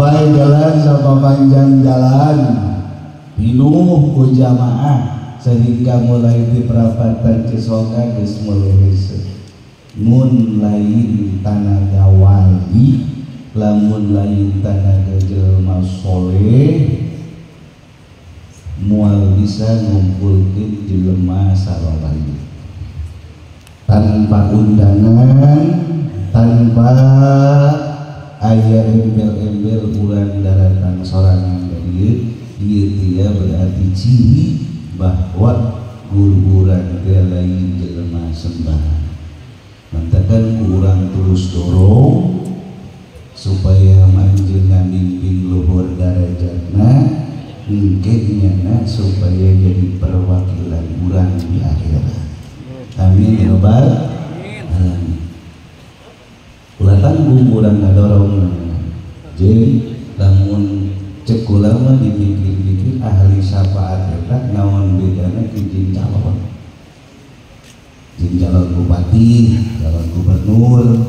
Sampai jalan sampai panjang jalan pinuh ku jamaah sehingga mulai di perapatan Cisoka geus mulai hese. Mun lain tanaga wali, lamun lain tanaga jelema soleh, moal bisa ngumpulkeun jelema saroraya tanpa undangan, tanpa aya embel-embel urang daratang sorangan ka dieu. Ieu teh berarti ciri bahwa guru urang teh lain jelema sembarangan. Mantakan kurang terus dorong supaya manjeunna mimpin luhur darajatna engke nyana supaya jadi perwakilan urang di akhirat. Amin ya rabbal alamin. Ulah tanggung urang ngadorong jeung lamun cek kula mah dipikir-pikir ahli syafaat eta naon bedana jeung calon. Jeung calon bupati, calon gubernur,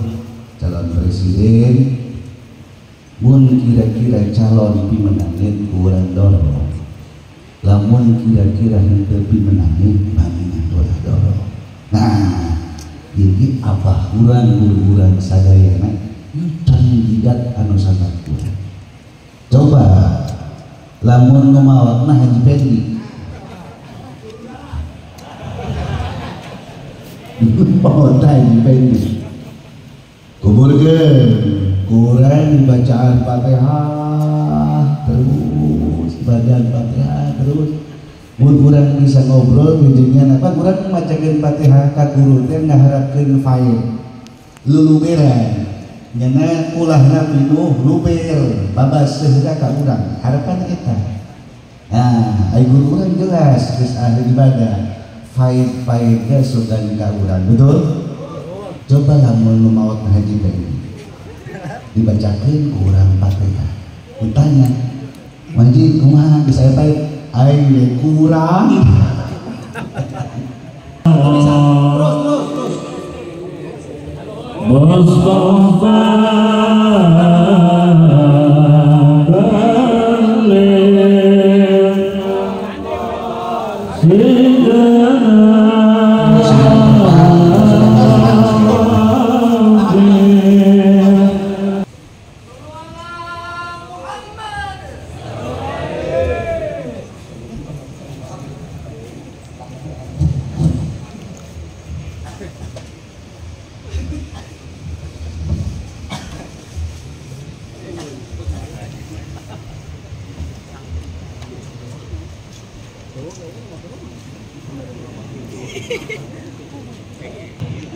calon presiden, mun kira-kira calon pimenangeun kurang dorong, lamun kira-kira henteu pimenangeun banginan ulah dorong. Nah, ini apa urang guru urang sadayana kandidat anu sangat kurang. Coba lamun nu maotna Haji Pendi. Maotna Haji Pendi. Kuburkeun kurang bacaan Fatihah terus, bacaan Fatihah terus. Mun urang bisa ngobrol jeung apa urang macakeun Fatihah ka guru teh ngaharapkeun faid. Luluberan nyana ulahna pinuh luber babaseuhna ka urang harapan eta. Nah, ai guru urang jelas geus ahli ibadah, faid-faidna sugan ka urang, betul? Coba lamun nu maot Haji Pendi dibacakeun ku urang Fatihah. Ditanya, "Haji kumaha geus aya faid?" Aing ge kurang. Terus terus. Mustafa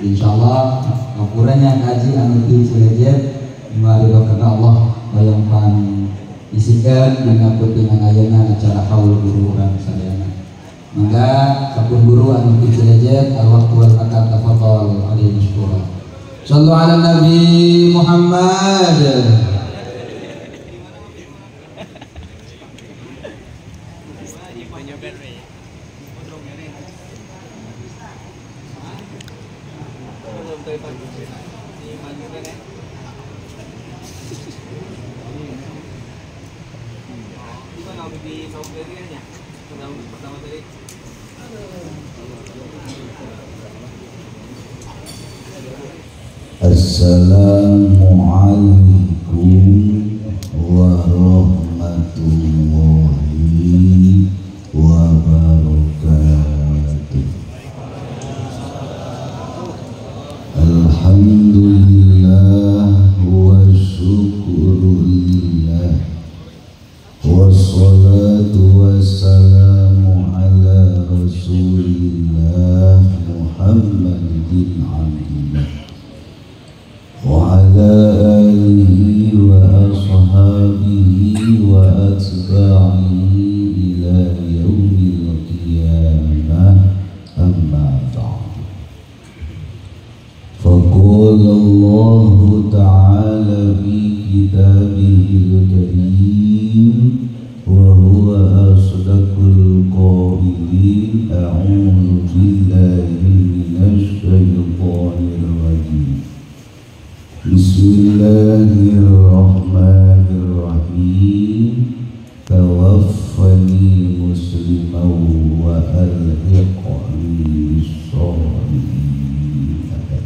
Insyaallah ngapurannya kaji anu ti Cilejet ngaridho karena Allah hoyong pan isikeun dina peutingan ayeuna acara haul guru urang sadayana. Mangga kapun guru anu ti Cilejet al waqtu wal makan tafadhol alaihi mashkura. Shallu ala Nabi Muhammad. Assalamualaikum warahmatullahi wabarakatuh. Alhamdulillah wa syukurillah wassalatu wassalamu ala rasulillah Muhammad bin Abdillah wa ala alihi wa ashabihi wa atba'ihi ila yaumil qiyamah. Amma ba'du. Faqala Allahu ta'ala fi kitabihil karim wa huwa asdaqul qailin. A'udzu billahi minasy syaithanir rajim. Bismillahirrahmanirrahim. Tawaffani musliman wa alhiqni bis-shalihin.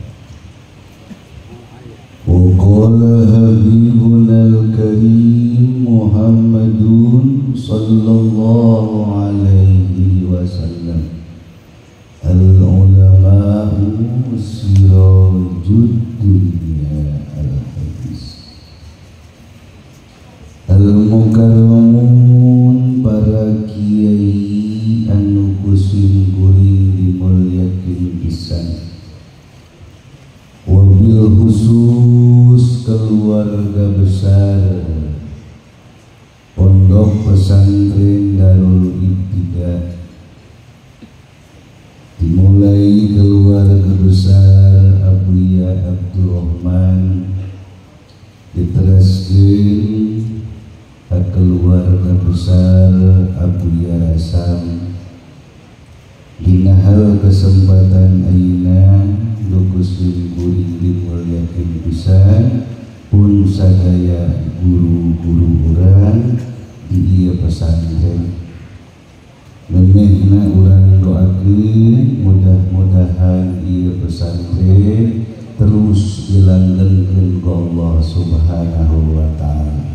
Wa qala habibuna al-karim Muhammadun sallallahu alaihi wasallam, al-ulama'u sirajud dunya al-hadis. Al-mukarramun, para kiai anu kusim kuring dimulyakeun pisan, wabil khusus keluarga besar Pondok Pesantren Darul Ibtida, dimulai keluarga besar Abuya Abdurrahman, diteruskan keluarga besar Abuya Rasam. Dina hal kesempatan ayeuna nu kusim kuring dimulyakeun pisan pun sadaya guru-guru urang di ieu pesantren. Memehna urang doakeun mudah-mudahan ieu pesantren terus dilanggengkeun ku Allah Subhanahu wa taala.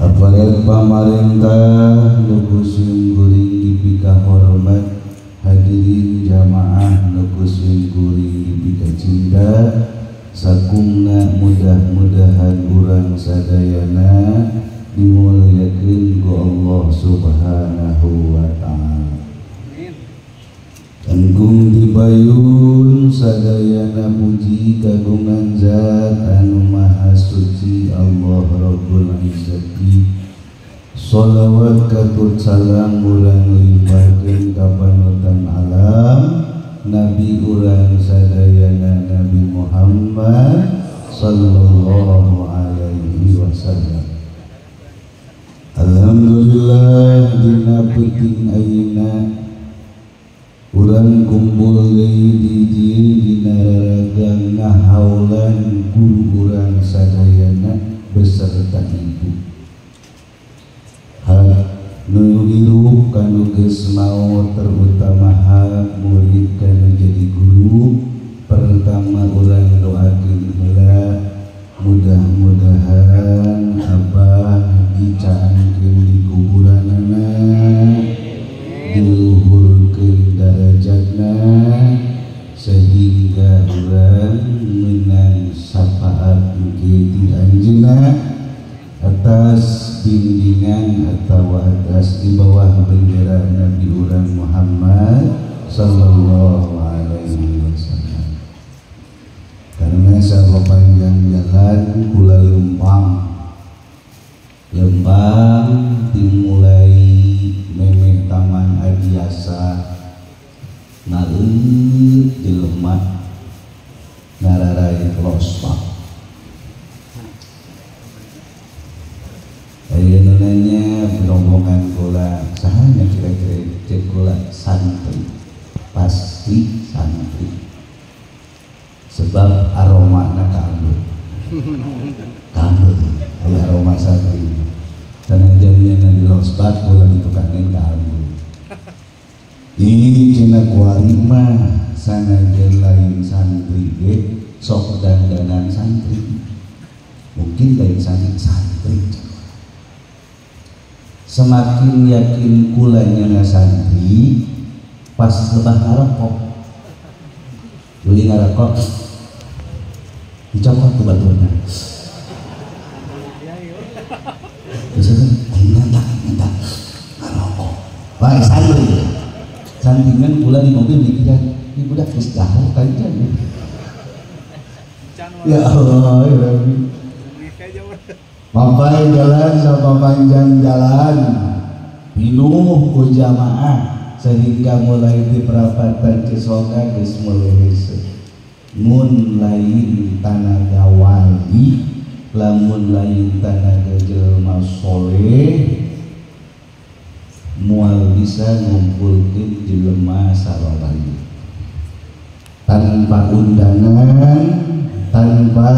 Aparat pamarentah nu kusim kuring dipika hormat, hadirin jamaah nu kusim kuring dipika cinta, sakumna mudah-mudahan urang sadayana dimulyakeun ku Allah Subhanahu wa taala. Enggung dibayun sadayana puji kagungan zat anu maha suci Allah Rabbul Izzati. Sholawat katut salam urang limpahkeun ka panutan alam Nabi urang sadayana Nabi Muhammad sallallahu alaihi wasallam. Alhamdulillah dina peuting ayeuna urang kumpul deui di dieu dina raragang ngahaulan guru urang sadayana beserta ibu. Hak nu hirup kanu geus maot, terutama hak murid kanu jadi guru. Pertama urang doakeun heula mudah-mudahan abah dicaangkeun di kuburanana, diluhurkeun darajatna, sehingga urang menang syafaat engke ti anjeunna atas bimbingan atau atas di bawah bendera Nabi urang Muhammad sallallahu alaihi wasallam. Karena sapanjang jalan kula lempang lempang dimulai memeh Taman Adiasa naleut jelema nararai lospak. Ayeuna nanya rombongan kula sahanya kira-kira cek kula santri, pasti santri, sebab aromana kamu kamu aya aroma santri. Sanajan nya di lospak kula ditukangeun ka ambu. Ih cenah kuari mah sanajan lain santri ge sok dandanan santri, mungkin lain santri santri. Semakin yakin kulanya santri pas lebah ngarokok, beli ngarokok dicokot tuh baturnya. Terus minta ngarokok, wah santri. Sandingan kula di mobil mikiran ini budak geus dahar kancan. Ya Allah ya Rabbi. Mampai jalan sama panjang jalan pinuh ku jamaah sehingga mulai di perapatan Cisoka geus mulai hese. Mun lain tanaga wali, lamun lain tanaga jelema soleh, mual bisa ngumpulkeun jelema saroraya tanpa undangan, tanpa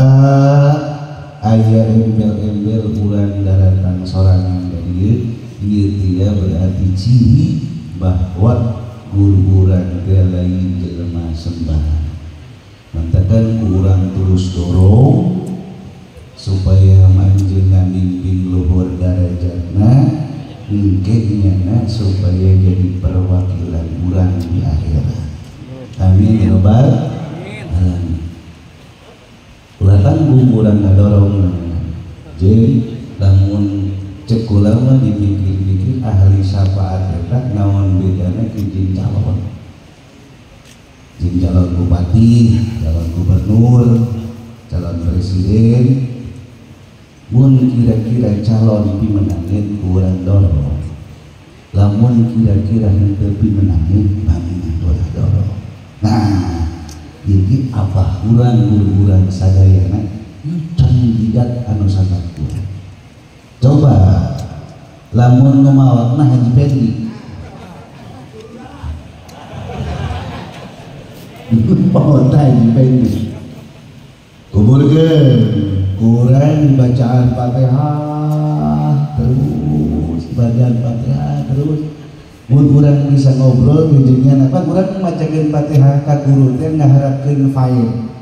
aya embel-embel urang daratang sorangan ka dieu. Eta berarti ciri bahwa guru urang teh lain jelema sembarangan. Mantakan kurang terus dorong supaya manjeunna mimpin luhur darajatna engke nyana supaya jadi perwakilan urang di akhirat. Amin ya rabbal alamin. Ulah tanggung urang ngadorong. Jadi lamun cek kula mah dipikir-pikir ahli syafaat eta naon bedana jeung calon. Jeung calon bupati, calon gubernur, calon presiden. Mun kira-kira calon pimenangin kurang dorong. Lamun kira-kira henteu pimenangin bangunan dorong. Nah, jadi abah urang guru urang sadayana kandidat anu sangat kuat. Coba lamun nu maotna Haji Pendi. Maotna Haji Pendi. Kuburkeun kurang bacaan Fatihah terus, bacaan Fatihah terus. Mun urang bisa ngobrol jeung apa urang macakeun Fatihah ka guru teh ngaharapkeun faid.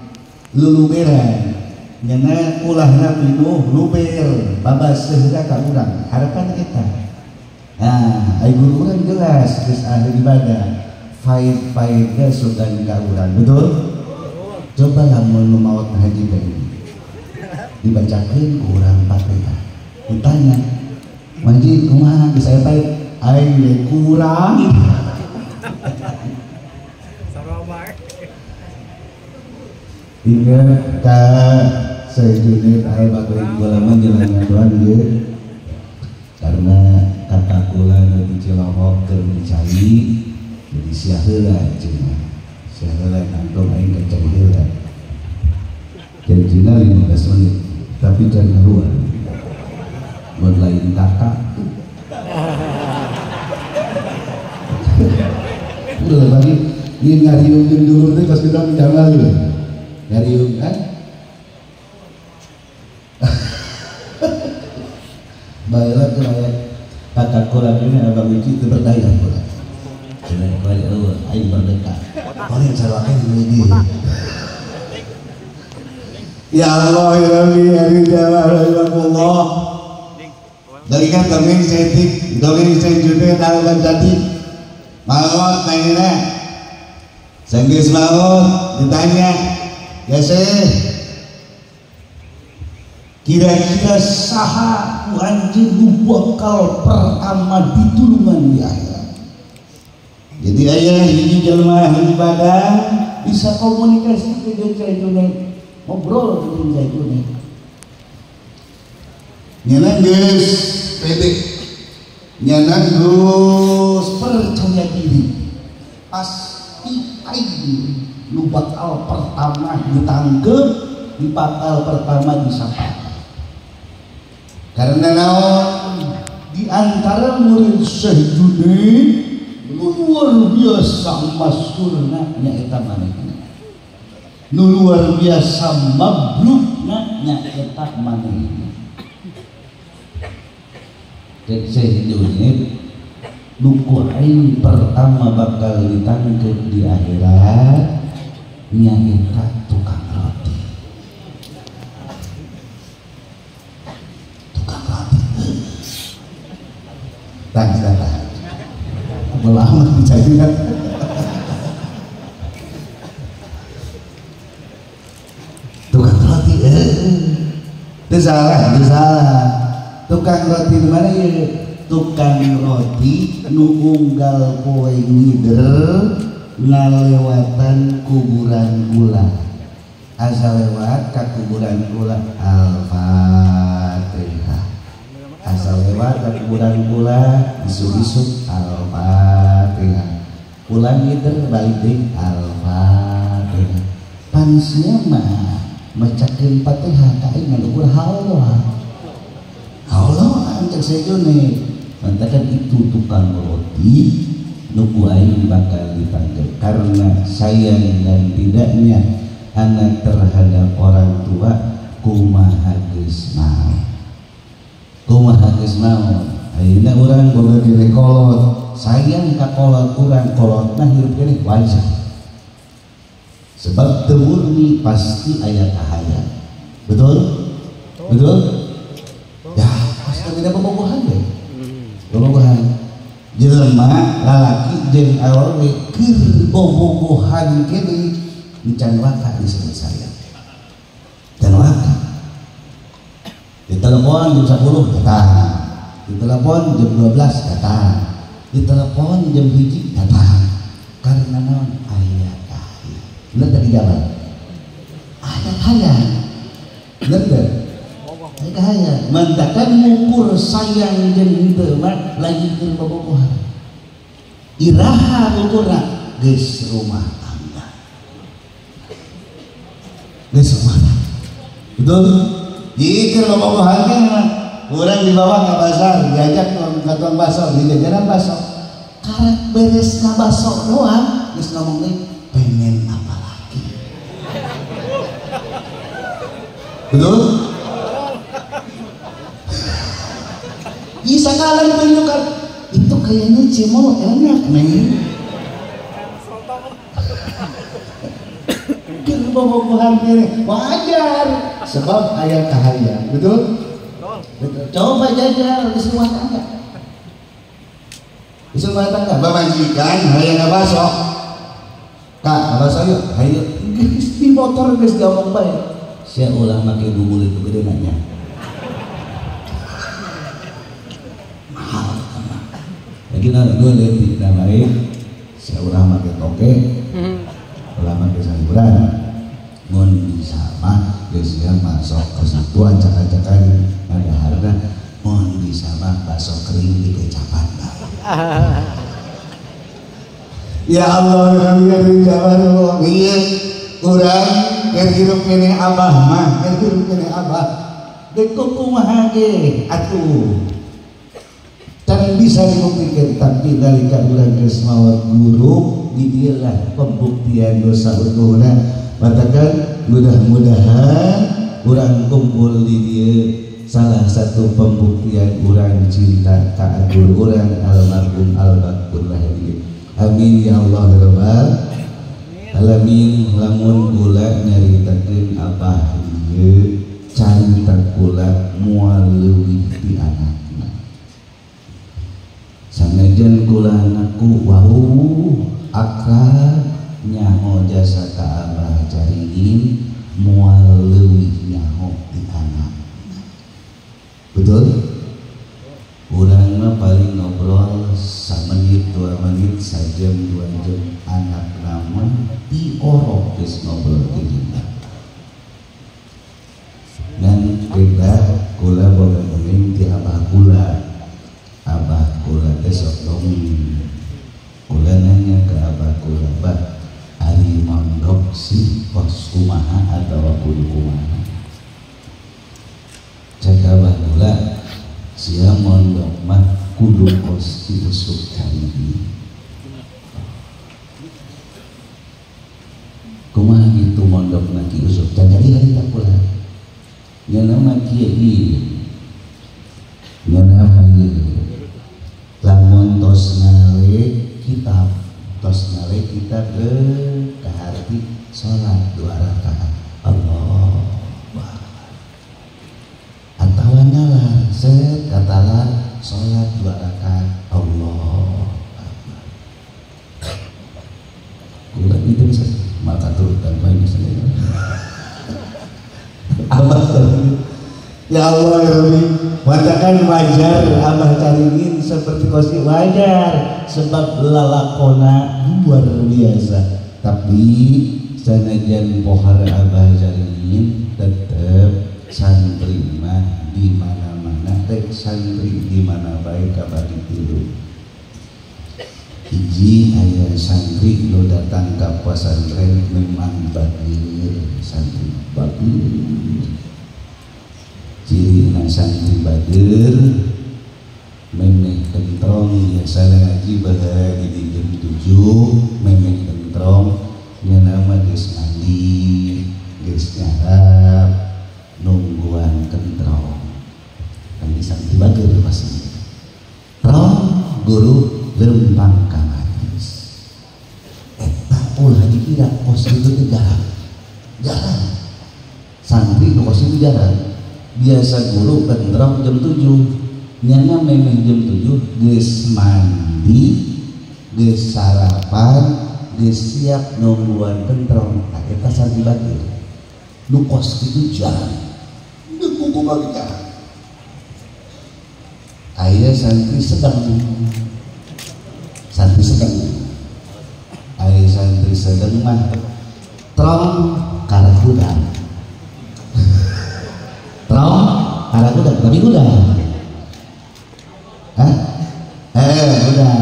Luluberan. Nyana ulahna pinuh luber babaseuhna ka urang. Harapan eta. Nah, ai guru urang jelas geus ahli ibadah. Faid-faidna sugan ka urang. Betul? Coba lamun nu maot haji teh. Dibacakeun ku urang Fatihah. Ditanya, "Manji kumaha geus aya faid?" Aing ge kurang. Ingat ka Sayyidina Al-Baghdadi kula mah jalan ngadoan ieu. Karena kakak kula nu di Cilongok keur dicai jadi sia heula cenah. Sia heula kantong aing ka cai heula. Janjina 15 menit tapi jangan keluar. Mun lain kakak. Udah lagi ini ngariung jeung dulur teh pas kita menjamal gitu. Ngariung kan? Baheula teh aya kakak kula ini Abang Uci teu berdaya kula. Cenah kula eueuh aing merdeka. Paling sarua keneh di. Ya Allah ya Rabbi ya Allah. Dari kan dongeng setik, dongeng sejude dalam jadi maut nangina. Sanggeus maut ditanya, "Ya Syekh, kira-kira saha ku anjeun nu bakal pertama ditulungan di akhirat?" Jadi aya hiji jelema hiji badan bisa komunikasi jeung Sayyiduna, ngobrol jeung Sayyiduna. Nyana geus pede, nyana geus percaya diri, pasti aing nu bakal pertama ditangkep, di bakal pertama disapa. Karena naon di antara murid Syekh Junaid luar biasa masyhurna nyaeta manehna, nu luar biasa mabrukna nyaeta manehna. Syekh Junaid nu ku aing pertama bakal ditangkep di akhirat nyaeta tukang roti. Tukang roti. Tah tah. Lama dicarinya. Tukang roti Itu salah, itu salah. Tukang roti di mana ya? Tukang roti nu unggal poe ngider ngalewatan kuburan kula. Asa lewat ka kuburan kula Al-Fatihah. Asa lewat ka kuburan kula isuk-isuk Al-Fatihah. Pulang ngider balik deui Al-Fatihah. Pan sia mah macakeun Fatihah ka aing ngan ukur haul. Allah cek sejone mantakan itu tukang roti nu ku aing bakal dipanggil karena sayang dan tidaknya anak terhadap orang tua kumaha geus maot. Kumaha geus maot. Ayeuna urang boga keneh kolot, sayang ka kolot urang, kolotna hirup keneh wajar. Sebab teu murni pasti aya kahayang. Betul? Betul? Ya, pasti tidak bobogohan deh. Bobogohan. Jelema lalaki jeung awewe keur bobogohan keneh encan waka disebut sayang. Encan waka. Ditelepon jam 10 datang. Ditelepon jam 12 datang. Ditelepon jam 1 datang. Karena naon aya kahayang. Bener tadi jalan. Aya kahayang. Bener teh? Aya kahayang. Mantakan ngukur sayang jeung henteu mah lain keur bobogohan. Iraha ngukurna geus rumah tangga. Geus rumah tangga. Betul? Jika bobogohan kan orang di bawah ke pasar, diajak ke tukang bakso, di jajanan bakso. Karek beres ngabaso doang, geus ngomong deui, pengen apa lagi? Betul? Bisa kalah ditunjukkan. Itu kayaknya cimol enak nih. Keur bobogohan keneh wajar sebab aya kahayang, betul? Betul. Coba jajal di rumah tangga. Di rumah tangga pamajikan hayang ngabaso. Kak, ngabaso yuk. Hayu. Geus di motor geus gampang bae. Sia ulah make bubul itu gede nanya. Mahal sama. Lagi naon gue leutik na bae. Sia ulah make toke. Ulah make sayuran. Mun bisa mah geus sia masuk ke situ ancak-ancakan ngadaharna mun bisa mah bakso kering dikecapan bae. Ya Allah, ya Allah, ieu urang keur hirup keneh abah mah, keur hirup keneh abah. Deuk kumaha ge atuh. Can bisa dibuktikan tapi nalika urang geus maot guru di dieu lah pembuktian dosa utuhna. Matakan mudah-mudahan urang kumpul di dieu salah satu pembuktian urang cinta ka guru urang almarhum Al-Bakir Lahdi. Amin ya Allah ya Rabbal alamin. Lamun kula nyaritakeun abah ieu carita kula moal leuwih ti anakna. Sanajan kula anakku wau akrab nyaho jasa ka abah caringin moal leuwih nyaho ti anak. Betul? Urang mah paling ngobrol samenit, 2 menit, sajam, 2 jam. Anak namun diorok geus ngobrol ti dina. Ngan beda kula boga dongeng ti abah kula. Abah kula teh sok dongeng. Kula nanya ke abah kula, "Bah, ari mondok sih kos kumaha atawa kudu kumaha?" Cek abah kula, sia mondok mah kudu kos Ki Usuk Caringin. Kumaha kitu mondokna Ki Usuk? Jadi harita kula. Nya nama kieu ieu. Nya nama ieu. Lamun tos ngale kitab, tos ngale kitab kaharti salat 2 rakaat. Allahu Akbar. Atawa ngalar set katalah salat 2 rakaat. Allahu Akbar. Kula itu bisa maka turutan bae misalnya. Abah ya Allah ya Rabbi, watakan wajar abah caringin seperti kosi wajar sebab lalakona luar biasa. Tapi sanajan pohar abah caringin tetep santri mah di mana-mana rek santri di mana bae kabagi tilu. Hiji aya santri nu datang ka pesantren memang bagir, santri bagir. Cirina santri bagir memeh kentrong biasa ngaji baheula di jam 7 memeh kentrong nya nama geus mandi geus nyarap nungguan kentrong. Kan santri bagir pasti. guru lempang ka majelis. Eta ulah dikira kos itu teh jarang. Jarang. Santri nu kos itu jarang. Biasa guru bentrok jam 7. Nyana memang jam 7 geus mandi, geus sarapan, geus siap nungguan bentrok. Nah, eta santri batur. Nu kos itu jarang. Nu kuku bagi jarang. Aya santri sedang. Santri sedang. Aya santri sedang mah trong karakuda. Trong karakuda, tapi kuda. Hah? Udah.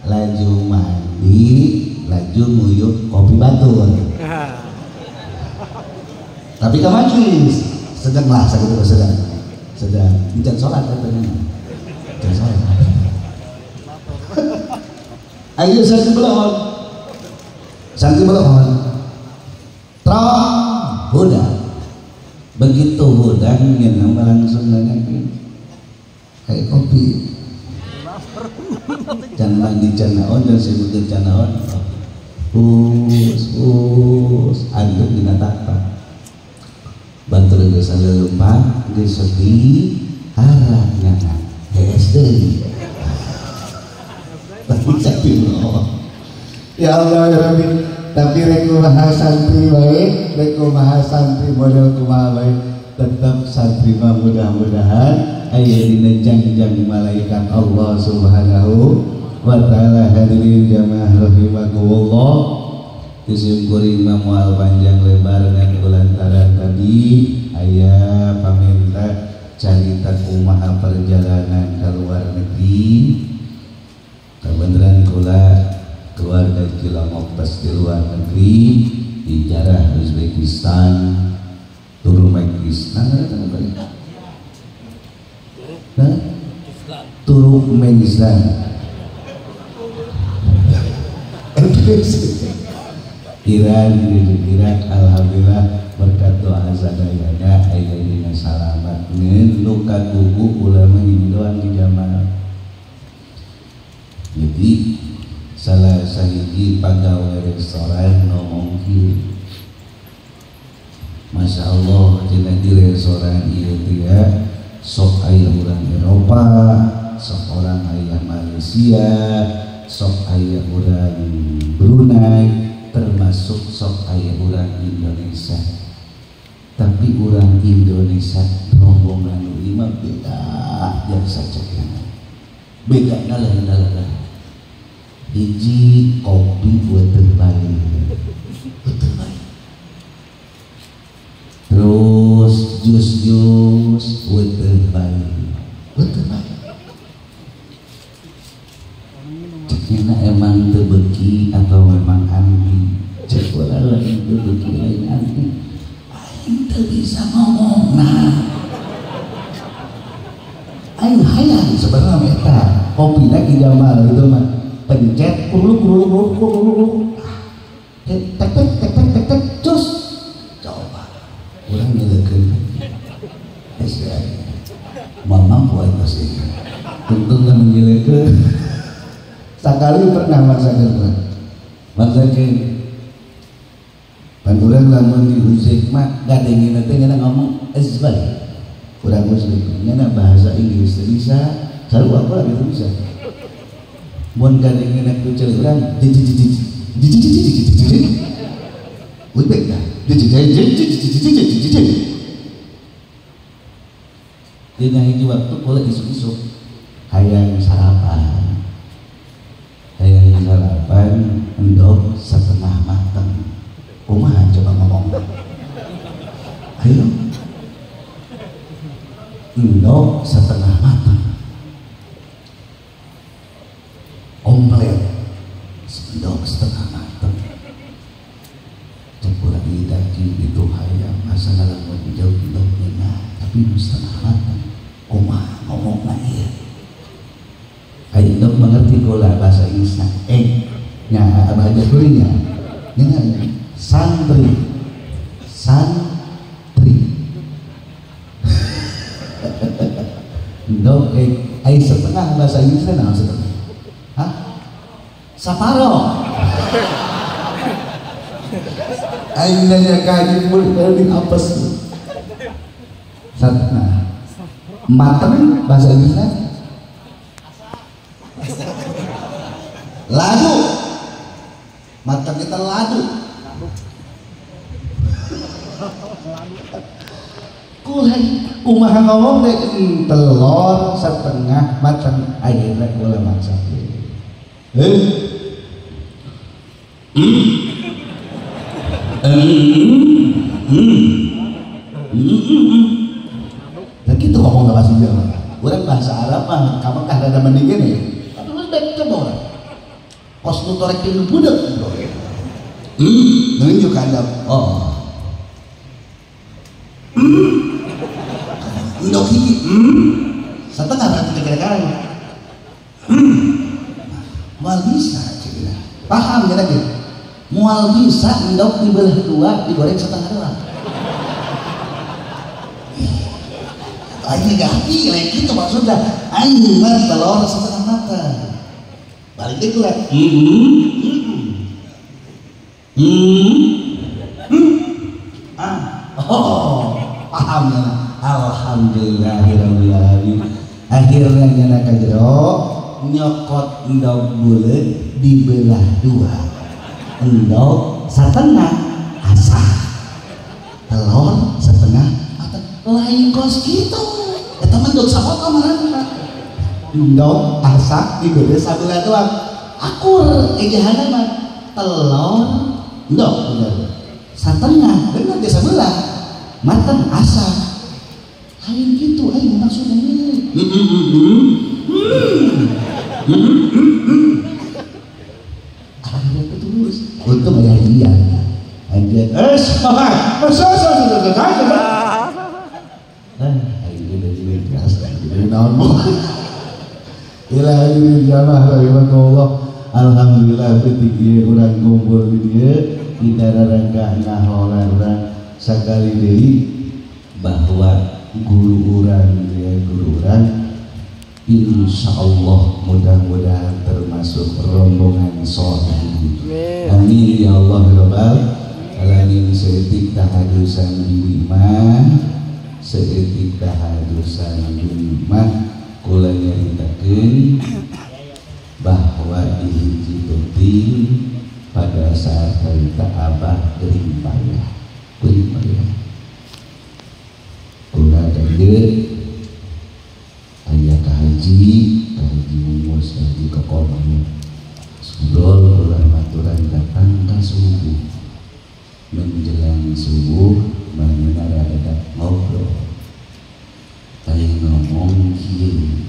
Laju mandi, laju nguyup kopi batur. Tapi ke majelis, sedang lah, sedang, sedang. Sedang. Jangan sholat katanya. Jangan sholat. Ayo santri belahon. Santri belahon. Trong huda. Begitu hudang yang langsung nanya kayak kopi. Jangan mandi canaon, jangan sebutin canaon. Us us anduk dina takta. Bantu geus leumpang, geus sedih, harap nyana. Hees deui. Tapi tapi ya Allah ya Rabbi, tapi rek kumaha santri bae, rek kumaha santri model kumaha bae, tetap santri mah mudah-mudahan aya dina jangjang malaikat Allah Subhanahu wa taala. Hadirin jamaah rahimakumullah, disyukuri mah moal panjang lebar dan kulantaran tadi aya paminta carita kumaha perjalanan ke luar negeri. Kebenaran kula keluarga Cilongok tes di luar negeri, di jarah Uzbekistan, Turkmenistan, Turkmenistan, Iran, di Irak, alhamdulillah berkat doa sadayana aya dina salamat. Ngeun nu kagugu ulama doang di jamaah. Jadi salah sahiji pegawai restoran ngomong kieu, Masya Allah dina di restoran ieu teh sok aya urang Eropa, sok orang aya Malaysia, sok aya urang Brunei, termasuk sok aya urang Indonesia. Tapi urang Indonesia rombongan nu ieu mah beda biasa cekna. Beda lain. Hiji kopi buat terbaik, terbaik. Terus jus buat terbaik, terbaik. Ceknya emang tebeki atau memang anti? Cek bola lain tebeki lain anti. Aing teu bisa ngomong nah. Aing hayang sebenarnya eta kopi lagi jamal itu mah. Pencet kuruluk kuruluk kuruluk kuruluk tek tek tek tek tek tek tek cus coba urang nyeleukeun geus moal mampu aing sih tungtung nyeleukeun. Sakali pernah maksakeun maksakeun pan urang lamun di Uzbek mah gadengina teh ngana ngomong azbal urang Uzbek ngana bahasa Inggris teu bisa sarua urang teu bisa. Mun kadengena ku ceuk urang Uzbek dah. Dina hiji waktu kula isuk-isuk hayang sarapan. Hayang sarapan endog setengah mateng. Kumaha coba ngomong? Ayo. Endog setengah mateng. Omelet endog setengah mateng. Cek urang ieu daging itu hayang asa ngalamun jauh endog ngeunah tapi nu setengah mateng. Kumaha ngomongna ieu? Aya endog mengerti kula bahasa Inggrisna. Nya abah jatuhnya. Nya santri. Santri. Endog ai setengah bahasa Inggrisna naon setengah? Saparo. Aing nanya ka haji mun di apes. Satna. Mateng bahasa Inggrisnya ladu. Mateng kita ladu. Kulai kumaha ngomong deh telur setengah mateng ayeuna kula masak. Nah gitu ngomong gak bahasa Jawa. Orang bahasa Arab mah kamu kah ada mendingin ya. Tapi lu baik coba orang. Kos nu torek pinu budak. Nunjuk anda. Oh. Endok hiji. Setengah berarti kira-kira. Moal bisa cina. Paham ya lagi. Moal bisa endok dibelah dua digoreng setengah doang. Aing gak lain gitu maksudnya. Aing mah telur setengah matang. Balik deui lah. Oh, paham ya. Alhamdulillahirabbil alamin. Akhirnya nyana ka jero nyokot endog buleut dibelah dua. Endog setengah asah. Telur setengah matang. Lain kos kitu. Eta mah endog sapotong marana. Endog asak dibere sabelah doang. Akur ejahana mah telur endog bener. Setengah bener di sebelah. Matang asak. Lain gitu aing maksudnya. Akhirnya terus. Untung ada hajian. Hajian. Ilahi jamaah rahimakumullah. Alhamdulillah ketika urang kumpul di dieu di rangka ngahola urang sakali deui bahwa guru urang ya guru urang insyaallah mudah-mudahan termasuk rombongan sholihin. Amin ya Allah rabbal alamin. Saeutik tahadusan bumi mah, saeutik tahadusan bumi mah kula nyaritakeun bahwa di hiji penting pada saat harita abah gering payah, gering payah. Kula dieu aya ka haji, ka haji Mumus, haji Kokomnya. Ngobrol kula maturan datang ka subuh. Menjelang subuh manehna rada ngobrol. Aing ngomong kieu.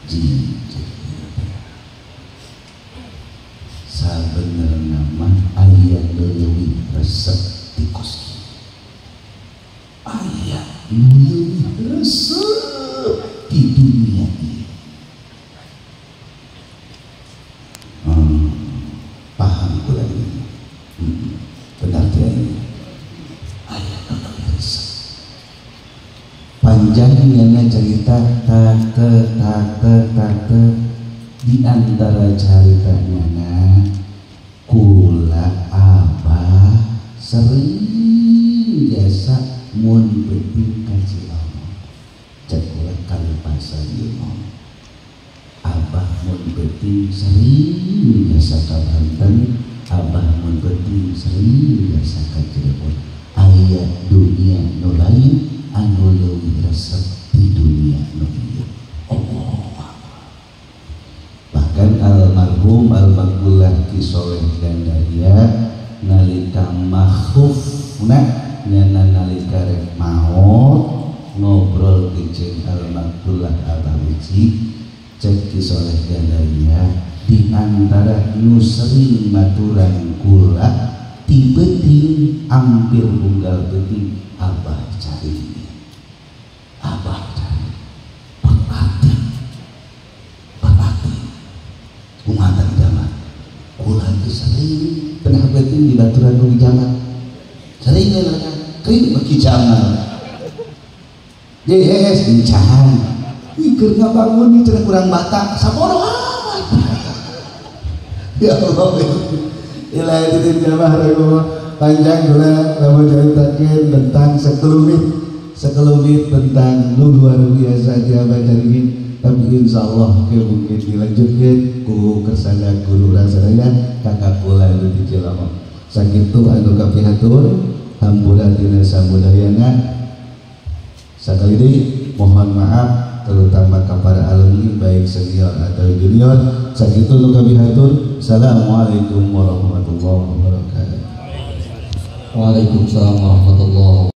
Ji sabenerna mah aya nu leuwih resep ti kos kieu. Aya nu leuwih resep di dunia ieu. Paham kula ini. Benar teh ini. Aya nu leuwih resep. Panjangnya cerita tak te di antara ceritanya kula abah sering biasa mun penting ka Cilomo cek kula kalepasan ieu abah mun penting sering biasa ka Banten, abah mun penting sering biasa ka Cirebon. Aya dunia nu lain anu leuwih resep di dunia nu ieu. Allah. Bahkan almarhum Al-Bagullah Ki Soleh Gandaria nalika makhufna nyana nalika rek maot ngobrol jeung Al-Bagullah Abah Wiji cek Ki Soleh Gandaria di antara nu sering maturan kula ti beuting ampir unggal beuting abah cari, abah cari berarti berarti kumaha tadi jaman kula teh sering tengah beuting di baturan nu jaman sering we kering beki jaman yes encan ih keur ngabangun cenah kurang bata sabodo amat. Ya Allah. Ilahi titip jamaah rahimahullah. Panjang kula lamun caritakeun tentang sekelumit tentang nu luar biasa di Abah Caringin, tapi insyaallah ke mungkin dilanjutkeun ku kersana guru sadaya kakak kula anu di Cilamak. Sakitu anu kapihatur hampura tina samudayana. Sakali deui mohon maaf terutama kepada alumni baik senior atau junior. Sakitu nu kapihatur. Assalamualaikum warahmatullahi wabarakatuh. Waalaikumsalam warahmatullahi wabarakatuh.